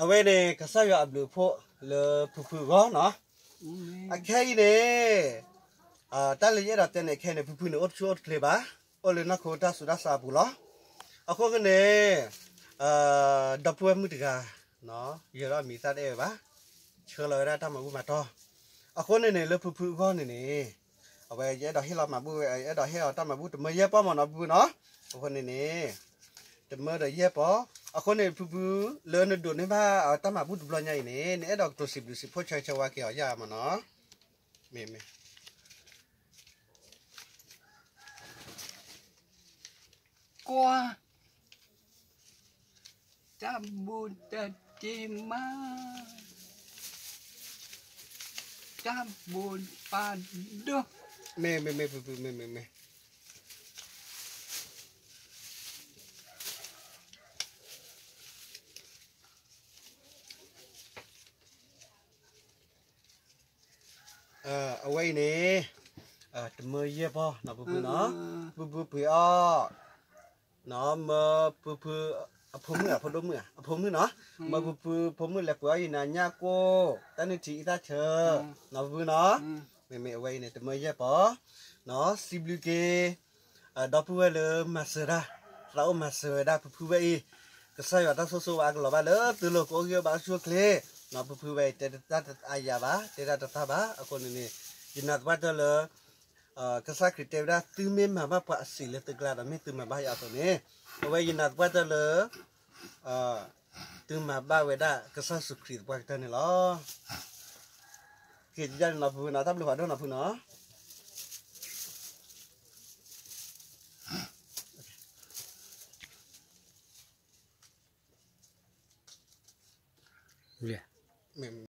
အဝဲန့ၣ် ကစၢ်ယွၤအဘျုးအဖှိၣ်လၢဖုဖုအဂီၢ်နီၤ. အခဲအံၤန့ၣ် တၢ်လၢယအဲၣ်ဒိးတဲန့ၣ် ခဲအံၤန့ၣ် ဖုဖုန့ၣ် အိၣ်ဆူၣ်အိၣ်ချ့ဘၣ်, အိၣ်လၢနီၢ်ခိတၢ်ဆူးတၢ်ဆါအပူၤလီၤ. အဃိန့ၣ် ဒီပုၢ်ဝဲၢ်မုၣ်တဂၤ ယဲၤထီၣ်အမံၤသၣ်တအဲၣ်ဝဲဘၣ်, ဆှၢလီၤဝဲဒၣ်တၢ်မၤဘူၣ်မၤတီၢ်. အဃိန့ၣ်န့ၣ် လၢဖုဖုအဂီၢ်န့ၣ်န့ၣ် အဝဲယအဲၣ်ဒိးဟ့ၣ်လီၤမၤဘူၣ်ဝဲ ယအဲၣ်ဒိးဟ့ၣ်လီၤတၢ်မၤဘူၣ်တမၢယဲၢ်ပီၢ်မ့ၢ်နီၤ ဖုဖုနီၤ. အဃိန့ၣ်န့ၣ် တမၢဒီးယဲၢ်ပီၢ်. အဃိန့ၣ် ဖုဖု လၢနဒိးန့ၢ်ဘၣ်တၢ်မၤဘူၣ်တဘျီညါအံၤန့ၣ် နအဲၣ်ဒိးကတိၤစံးဘျုးစံးဖှိၣ်ဆၢဂ့ၤဆၢဝါက့ၤအီၤယၤမ့ၢ်နီၤ. မ့ၢ်မ့ၢ် ကွၢ် တၢ်ဘိးတၢ်တ့မး, တၢ်ဘိးပာ်ဒိၣ်. မ့ၢ်မ့ၢ်မ့ၢ် ဖုဖု မ့ၢ်မ့ၢ်မ့ၢ်. အဝဲအံၤန့ၣ် တမၢယဲၢ်ပီၢ်နီၤ ဖုဖုနီၤ. ဖုဖုပှ့ၤအီၣ် မၢဖုဖု အဖိမုၣ် အဖိဒိၣ်မုၣ် အဖိမုၣ်နီၤ, မၢဖုဖုဖိမုၣ်လဲၤပှ့ၤအီၣ်ယနၤညၣ်ကိၢ် တၢ်နုၢ်ထံအံသၣ်ဆၢနီၤ ဖုဖုနီၤ. မ့မ့ၢ်အဝဲအံၤန့ၣ် တမၢယဲၢ်ပီၢ်နီၤ. စံးဘျုးက့ၤ ဒီပုၢ်ဝဲၢ်လၢမၤစၢၤတၢ်, သးအိၣ်မၤစၢၤဝဲဒၣ်ဖုဖုဝဲအံၤ, ကစၢ်ယွၤတၢ်ဆိၣ်ဂ့ၤအကလီၤဘၣ်လၢသုလိၤကအိၣ်ဂံၢ်အိၣ်ဘၣ်အိၣ်ဆူၣ်အိၣ်ချ့နီၤ. ဖုဖုဝဲအံၤ တဲတၢ်တအါယၤဘၣ်, တဲတၢ်တသၣ်ဘၣ်. အဃိန့ၣ်န့ၣ် ယနာ်သပှၢ်တၢၢ်လၢ ကစၢ်ခရံာ်တဲဝဲဒၣ် သုမ့ၢ်မၤဘၣ်ပှၤအစံးလၢသုကျါဒီး မ့ၢ်သုမၤဘၣ်ယၤအသိးန့ၣ်, အဝဲယနာ်သပှၢ်တၢၢ်လၢ သုမၤဘၣ်ဝဲဒၣ်ကစၢ်ယ့ၣ်ၡူးခရံာ်သပှၢ်ကတၢၢ်န့ၣ်လီၤ. က့ၤတယၢ်န့ၣ်နီၤ ဖုဖုနီၤ, တၢ်ဘျုးဖးဒိၣ်နီၤ ဖုနီၤ.